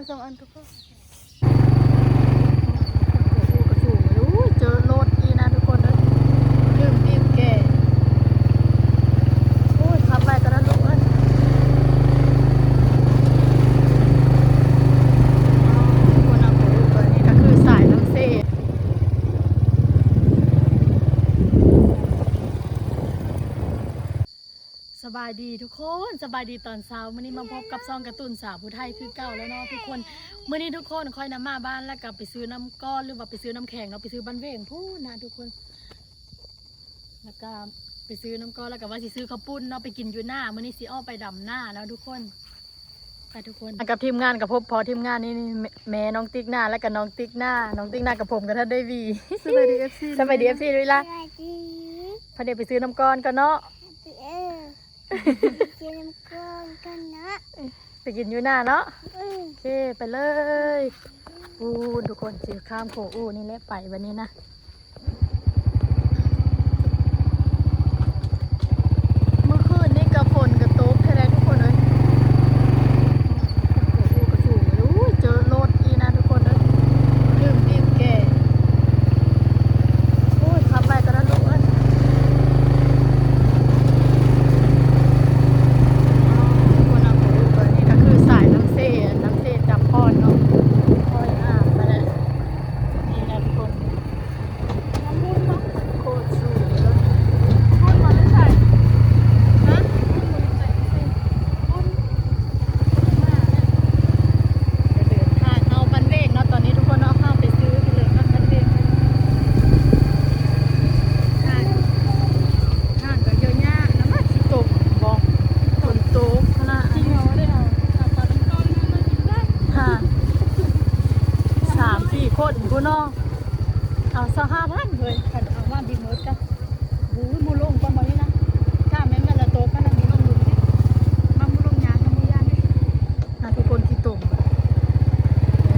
ສອງອັນກໍພໍ. ໂອ້ໂຫ ກະສູງເລີຍ. ໂອ້ຍ ເຈີລົດອີກນະທຸກຄົນເອີຍ ລືມບີບແກ. ໂອ້ຍ ຂັບໄວກະນັ້ນລູກເອີຍ. ອໍ ທຸກຄົນນະ ໂອ້ໂຫ ອັນນີ້ກະຄືສາຍນ້ຳເຊ. ສະບາຍດີທຸກຄົນ ສະບາຍດີຕອນເຊົ້າ. ມື້ນີ້ມາພົບກັບຊ່ອງກາຕູນສາວຜູ້ໄທຄືເກົ່າແລ້ວເນາະທຸກຄົນ. ມື້ນີ້ທຸກຄົນ ຂ້ອຍນຳມາບ້ານ ແລ້ວກະໄປຊື້ນ້ຳກ້ອນ ຫຼືວ່າໄປຊື້ນ້ຳແຂງເນາະ ໄປຊື້ບ້ານເວງພຸ້ນນະທຸກຄົນ. ແລ້ວກະໄປຊື້ນ້ຳກ້ອນ ແລ້ວກະວ່າຊິຊື້ເຂົ້າປຸ້ນເນາະ ໄປກິນຢູ່ນາ. ມື້ນີ້ຊິອອກໄປດຳນາເນາະທຸກຄົນ. ໄປທຸກຄົນ ກັບທີມງານ ກັບພົບພໍທີມງານນີ້ ແມ່ນ້ອງຕິກໜ້າ ແລ້ວກະນ້ອງຕິກໜ້າ ນ້ອງຕິກໜ້າກະຜົມກະທັນໄດ້ຫວີ. ສະບາຍດີ ເອັຟຊີ ສະບາຍດີ ເອັຟຊີ ດ້ວຍລະ. ສະບາຍດີ. ພາເດໄປຊື້ນ້ຳກ້ອນກ່ອນເນາະ. ເອີ ໄປຊື້ນ້ຳກ້ອນກ່ອນເນາະ ໄປກິນຢູ່ນາເນາະ. ອືມ ໂອເຄ ໄປເລີຍ. ອູ້ນ ທຸກຄົນ ຊິຂ້າມໂຂງອູ້ນີ້ແຫຼະ ໄປບັດນີ້ນະ. ມື້ຄືນນີ້ກະຝົນກະຕົກແທ້ໆ ທຸກຄົນເອີຍ. ອູ້ ກະສູງເລີຍ. ໂອ້ຍ ເຈີລົດອີກນະທຸກຄົນເອີຍ ລືມບີບແກ. ໂອ້ຍ ຂັບໄວກະນັ້ນລູກເອີຍ. ອໍ ທຸກຄົນນະ ໂອ້ໂຫ ອັນນີ້ກະຄືສາຍນ້ຳເຊ ນ້ຳເຊຈຳພອນເນາະ. ຄ່ອຍອາບໄປແລ້ວ ນີ້ນະທຸກຄົນ. ໂຄດສູງເລີຍ. ເດີນທາງເຂົ້າບ້ານເວງເນາະ ຕອນນີ້ທຸກຄົນເນາະ. ເຮົາໄປຊື້ເລີຍບ້ານເວງ. ທາງ ທາງກະເຍາະຍາກນະ ມັນຊິຕົກບໍ່ ຝົນຕົກຫັ້ນນະ. ສາມສີ່ຄົນພຸ້ນເນາະ. ເອົາຊາວຫ້າພັນເຮີ້ຍ ຄັນເອົາມາບິດໝົດກະ ໂອ້ຍ ບໍ່ລົງກ່ອນບໍ່ນີ້ນະ. ຖ້າແມ່ນ ແມ່ນລະໂຕກ ປານນັ້ນບໍ່ລົງ ລົງຕິ ມັນບໍ່ລົງຍາກ ມັນບໍ່ຢ້ານເດ້. ອ່ະ ທຸກຄົນ ຂີ້ຕົມ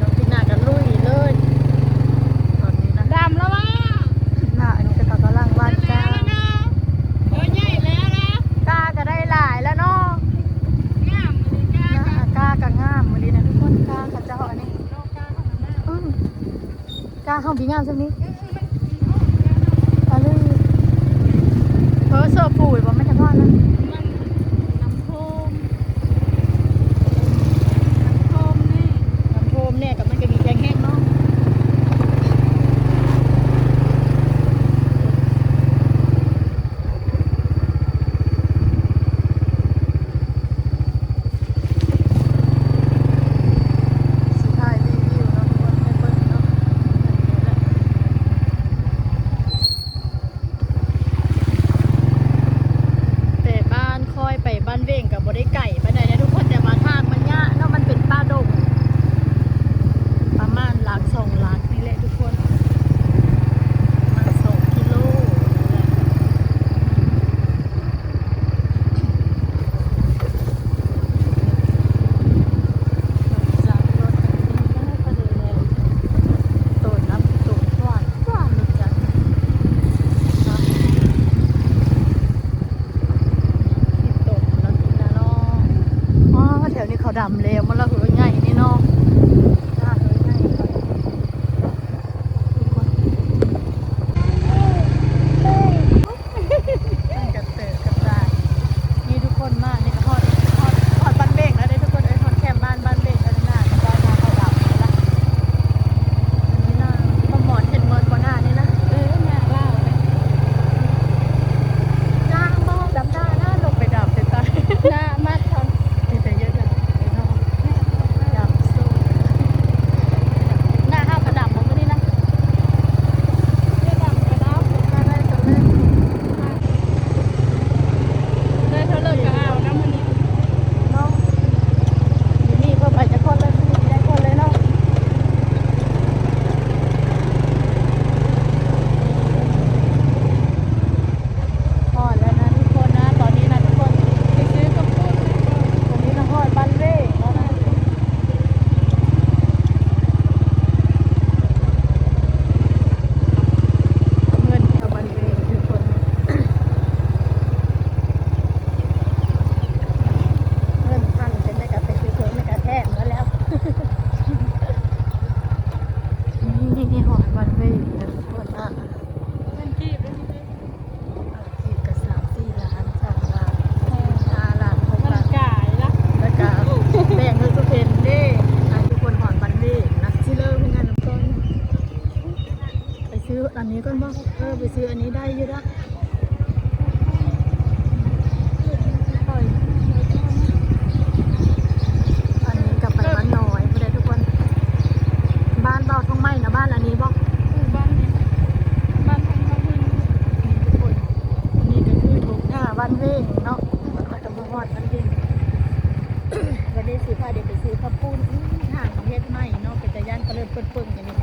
ນ້ອງຕິກໜ້າກະລຸຍເລີຍຕອນນີ້ນະ. ດຳລະວ່າ ໜ້າ ອັນນີ້ກະກຳລັງຫວ່ານກ້າ. ເອີ ໃຫຍ່ແລ້ວນະ ກ້າກະໄດ້ຫຼາຍແລ້ວເນາະ. ງາມອີ່ຫຼີ ກ້າ ກ້າກະງາມອີ່ຫຼີນະທຸກຄົນ. ກ້າເຂົາເຈົ້າອັນນີ້ ອືມ ກ້າເຮົາມີງາມສ່ຳນີ້. ອືມ ອືມ ອືມ ມັນ ມັນ ອືມ ອັນນີ້ ເອີ ເສື້ອປູຍບໍ່ ມັນຈະພໍນະ ມັນ ນ້ຳໂພມ ນ້ຳໂພມແນ່ ນ້ຳໂພມແນ່ ກະມັນກະມີແຮງແຮງເນາະ. ໄດ້ຢູ່ເດີ ອັນນີ້ກໍໄປບ້ານນ້ອຍພຸ້ນເດີທຸກຄົນ ບ້ານເບົາທອງໃໝ່ນະ ບ້ານອັນນີ້ບໍ່? ເອີ ບ້ານນີ້ ບ້ານທາງເຮົາເພິ່ນ ນີ້ທຸກຄົນ ນີ້ກໍຄືທົ່ງນາບ້ານເວງເນາະ ກໍມາຮອດບ້ານເວງ ວັນນີ້ຊິພາເດັກໄປຊື້ເຂົ້າປຸ້ນ ທາງເຂົາເຮັດໃໝ່ເນາະ ເປັນຕາຢ້ານ ປະເລີດເປີດເປິງ ອັນນີ້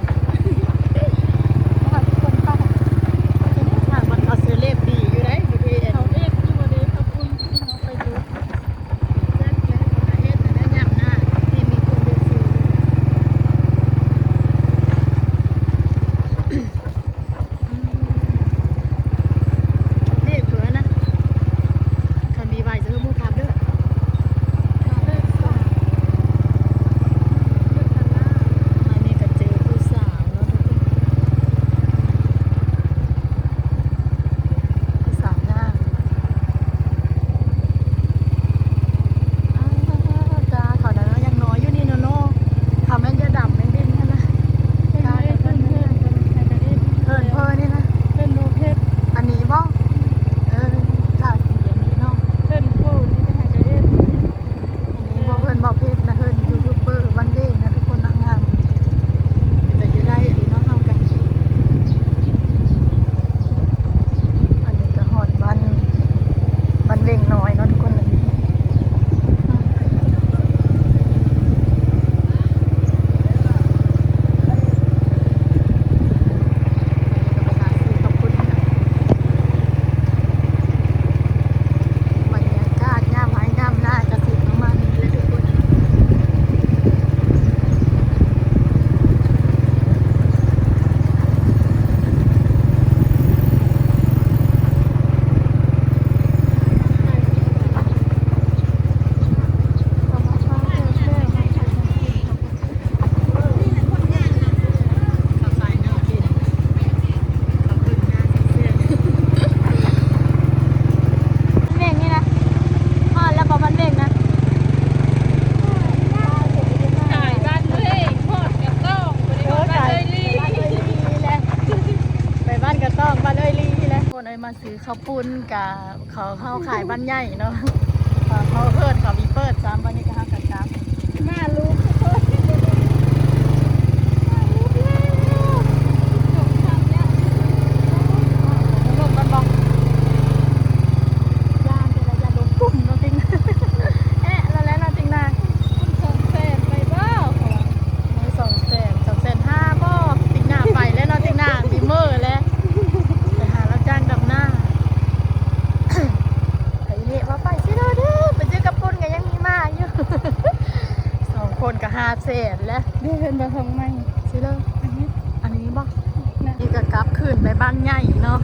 ກໍເຈີຜູ້ສາວເນາະ ຜູ້ສາວງາມ ອ້າວ ຈ້າ ເຂົານັ້ນຍັງນ້ອຍຢູ່ນີ້ເນາະ ເຂົາແມ່ນຢາດຳແມ່ນດິນຫັ້ນນະ ເພິ່ນ ເພິ່ນ ເພິ່ນ ເພິ່ນນີ້ນະ ອັນນີ້ບໍ່? ເອີ ທາສີອັນນີ້ເນາະ ເພິ່ນ ເພິ່ນ ອັນນີ້ບໍ່ ເພິ່ນບໍ່ເພັດນະ ເພິ່ນຢູທູບເບີບ້ານເວງນະທຸກຄົນນະ ງາມ ເປັນຕາຢູ່ໄດ້ອີ່ຫຼີເນາະ ເຮົາກັນ ອັນນີ້ກໍຮອດບ້ານ ບ້ານເວງນ້ອຍເນາະທຸກຄົນ. ບັນຍາກາດຍາມໄຮ່ຍາມນາກະຊິປະມານນີ້ແຫຼະທຸກຄົນ. ເວງນີ້ນະ ຮອດແລ້ວບໍ່ບ້ານເວງນະ? ຂາຍບ້ານເວງ ຮອດກະຕ້ອງ ບໍ່ໄດ້ຮອດບ້ານເອີຍລີ ເອີ ໄປບ້ານກະຕ້ອງ ບ້ານເອີຍລີແຫຼະ ຄົນເອີຍ ມາຊື້ເຂົ້າປຸ້ນກະ ເຂົາ ເຮົາຂາຍບ້ານໃຫຍ່ເນາະ ເຂົາເພິ່ນເຂົາມີເປີດຊ້ຳ ບາດນີ້ກໍເຮົາກໍກັບ ມາລູກ ມາລູກແລ້ວ ລົງກັນບໍ່? ຢ້ານແຕ່ລະ ຢ້ານລົງກຸ່ມເນາະຕິງ ແອະ ແລ້ວແຫຼະເນາະຕິງນາ ຄຸນສອງແສນໄປບໍ່? ເຂົາວ່າ ເອີ ສອງແສນ ສອງແສນຫ້າບໍ່? ຕິງນາໄປແລ້ວເນາະ ຕິງນາບີເມີແລ້ວ ໄປຫາຮັບຈ້າງດຳນາ. ໄປເລະວ່າໄປຊິເດີ ໄປຊື້ເຂົ້າປຸ້ນກໍຍັງມີມາຢູ່ ສອງຄົນກໍຫ້າແສນແລ້ວ ເດີ ເພິ່ນວ່າທາງໃໝ່ຊິເດີ ອັນນີ້ ອັນນີ້ບໍ່? ນະ ນີ້ກໍກັບຄືນໄປບ້ານໃຫຍ່ເນາະ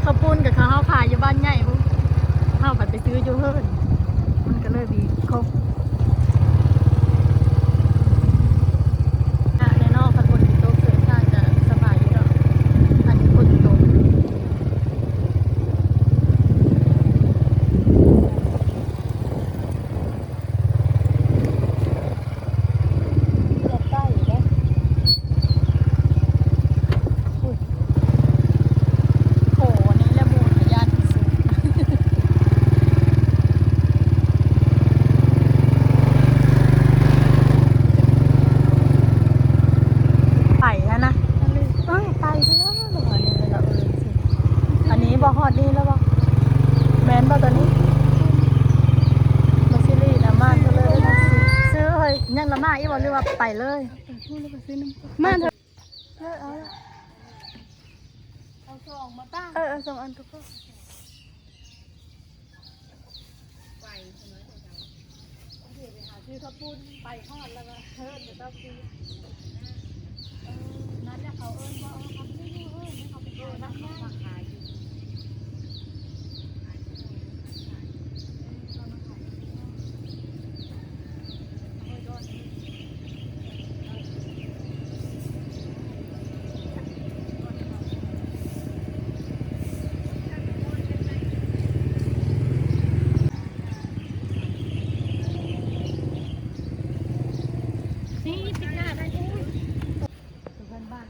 ເຂົ້າປຸ້ນກັບເຂົາເຮົາຂາຍຢູ່ບ້ານໃຫຍ່ພຸ້ນ ເຮົາພັດໄປຊື້ຢູ່ເຮືອນ ມັນກໍເລີຍມີຄົບ ແນ່ນອນ ຄັນຝົນຊິຕົກເສີດສາຍກໍສະບາຍຢູ່ດອກ ອັນນີ້ຝົນຕົກ. ໄປຫັ້ນນະ ເອີຍ ໄປເດີ ອັນນີ້ເດີ ອັນນີ້ບໍ່ ຮອດນີ້ແລ້ວບໍ່? ແມ່ນບໍ່ໂຕນີ້? ມາຊິລີນະ ມາເລີຍ ຊື້ເຮີ້ຍ ຍັງລະມາອີກບໍ່ ຫຼືວ່າໄປເລີຍ? ມາເທີ ເອີ ເອົາ ເອົາສອງມາປະ ເອີ ເອົາສອງອັນກໍພໍ. ໄປຫາຊື້ເຂົ້າປຸ້ນ ໄປຮອດແລ້ວກໍເອີ້ນເຂົາເຈົ້າກິນ ເອີ ນັ້ນແຫຼະ ເຂົາເອີ້ນບໍ່ ເຂົາບໍ່ໄດ້ຢູ່ເອີ້ນ ເຂົາໄປຂາຍນຳ ເຂົາມາຂາຍຢູ່ ເອີ ເຂົາມາຂາຍຢູ່. ນີ້ປິດໜ້າໄດ້ ໂອ້ຍ ເພື່ອນບ້ານ.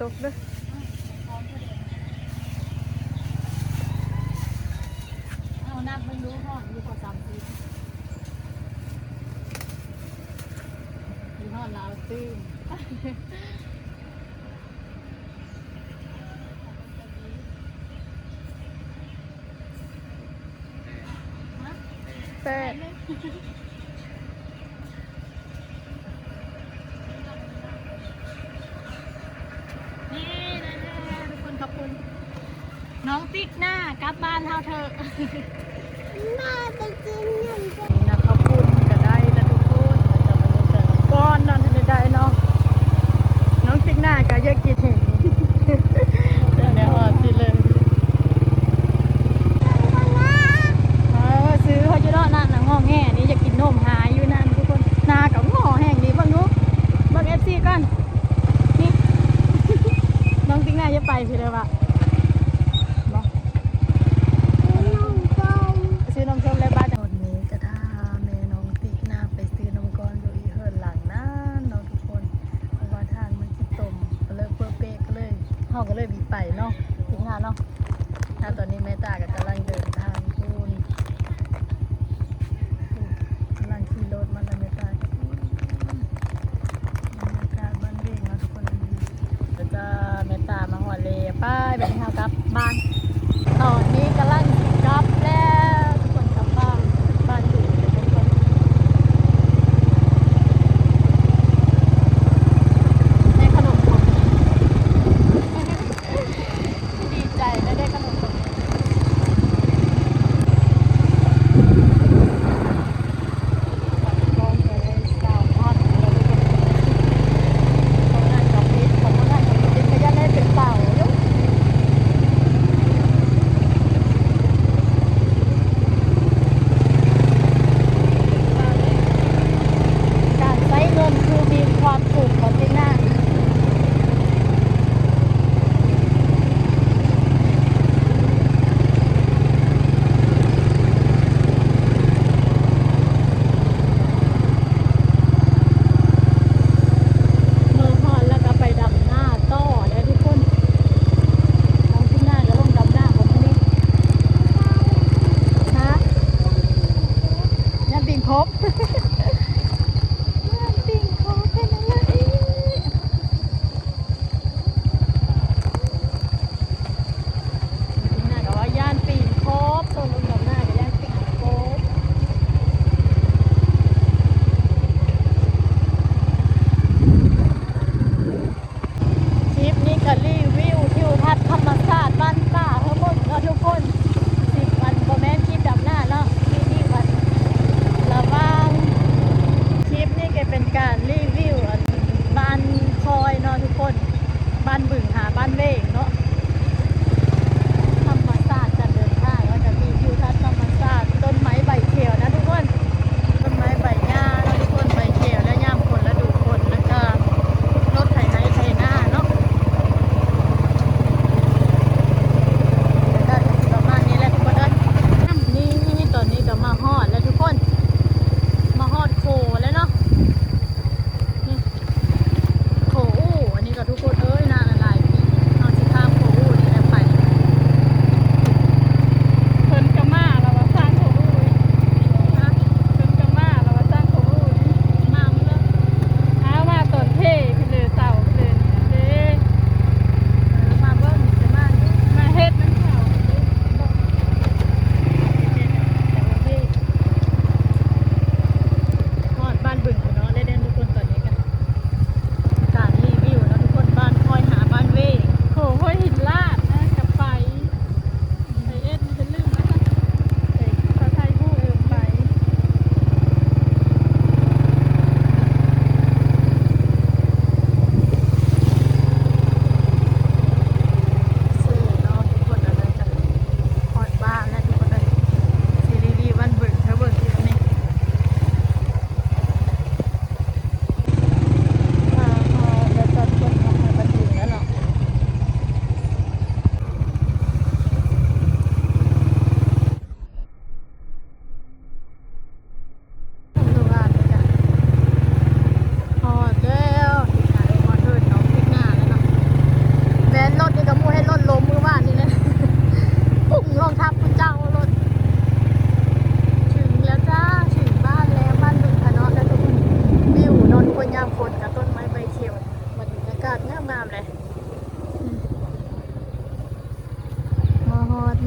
ຕົກເດີ້. ເອົານັບເບິ່ງດູ ຮ້ອນຢູ່ບໍ່ ສາມສິບ ຢູ່ຮ້ອນລາວຕື່ມ. ແປດ ນີ້ ໄດ້ແລ້ວທຸກຄົນ ຂອບຄຸນ. ນ້ອງຕິກໜ້າກັບບ້ານເຮົາເຖາະ. ໜ້າໄປກິນຫຍັງກ່ອນ? ນີ້ນະ ເຂົ້າປຸ້ນກໍໄດ້ລະທຸກຄົນ ແລ້ວກໍບາງຄົນກໍກ່ອນນອນທັນໄດ້ເນາະ. ນ້ອງຕິກໜ້າກໍຢາກກິນ ແຕ່ແນວຮອດຊິເລີຍ. ເອີ ຊື້ເຂົາຢູ່ເນາະ ນາງຮ້ອງແຮນີ້ ຢາກກິນນົມຫາຢູ່ນັ້ນທຸກຄົນ. ໜ້າກໍງໍແຮງດີ ເບິ່ງດູ ເບິ່ງເອັຟຊີກ່ອນ. ນີ້ ນ້ອງຕິກໜ້າຢ່າໄປພີ້ເດີວ່າ ບໍ່ ຊື້ນົມສົ້ມ ຊື້ນົມສົ້ມແລ້ວບາດ ຕອນນີ້ກໍຖ້າແມ່ນ້ອງຕິກໜ້າໄປຊື້ນົມກ່ອນຢູ່ອີກເຮືອນຫຼັງນັ້ນເນາະທຸກຄົນ ເພາະວ່າທາງມັນຊິຕົມ ກໍເລີຍເປິເປະ ກໍເລີຍ ເຮົາກໍເລີຍບໍ່ໄປເນາະ ຕິກໜ້າເນາະ. ຖ້າຕອນນີ້ແມ່ຕາກໍກຳລັງເດີນທາງພຸ້ນ ກຳລັງຂີ່ລົດມາແລ້ວແມ່ຕາ. ບັນຍາກາດບ້ານເວງເນາະທຸກຄົນ ແລ້ວກໍແມ່ຕາມາຮອດແລ້ວ ໄປ ບັດນີ້ເຮົາກັບບ້ານ. ຕອນນີ້ກຳລັງຊິກັບແລ້ວທຸກຄົນ ກັບບ້ານ ບ້ານດູທຸກຄົນ. ໄດ້ຂະໜົມຄົກ ດີໃຈໄດ້ຂະໜົມຄົກ.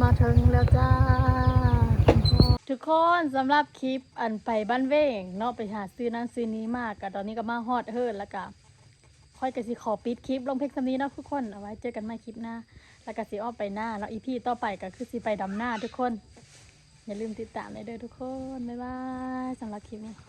ມາເຖິງແລ້ວຈ້າ ທຸກຄົນ. ສຳລັບຄລິບອັນໄປບ້ານເວງເນາະ ໄປຫາຊື້ນັ້ນຊື້ນີ້ມາ ກະຕອນນີ້ກໍມາຮອດເຮີນ ແລ້ວກະຂ້ອຍກໍຊິຂໍປິດຄລິບລົງພຽງສ່ຳນີ້ເນາະທຸກຄົນ. ເອົາໄວ້ເຈີກັນໃໝ່ຄລິບໜ້າ ແລ້ວກໍຊິອອກໄປນາເນາະ. ອີພີຕໍ່ໄປກໍຄືຊິໄປດຳນາທຸກຄົນ. ຢ່າລືມຕິດຕາມໄດ້ເດີທຸກຄົນ. ບາຍບາຍ. ສຳລັບຄລິບນີ້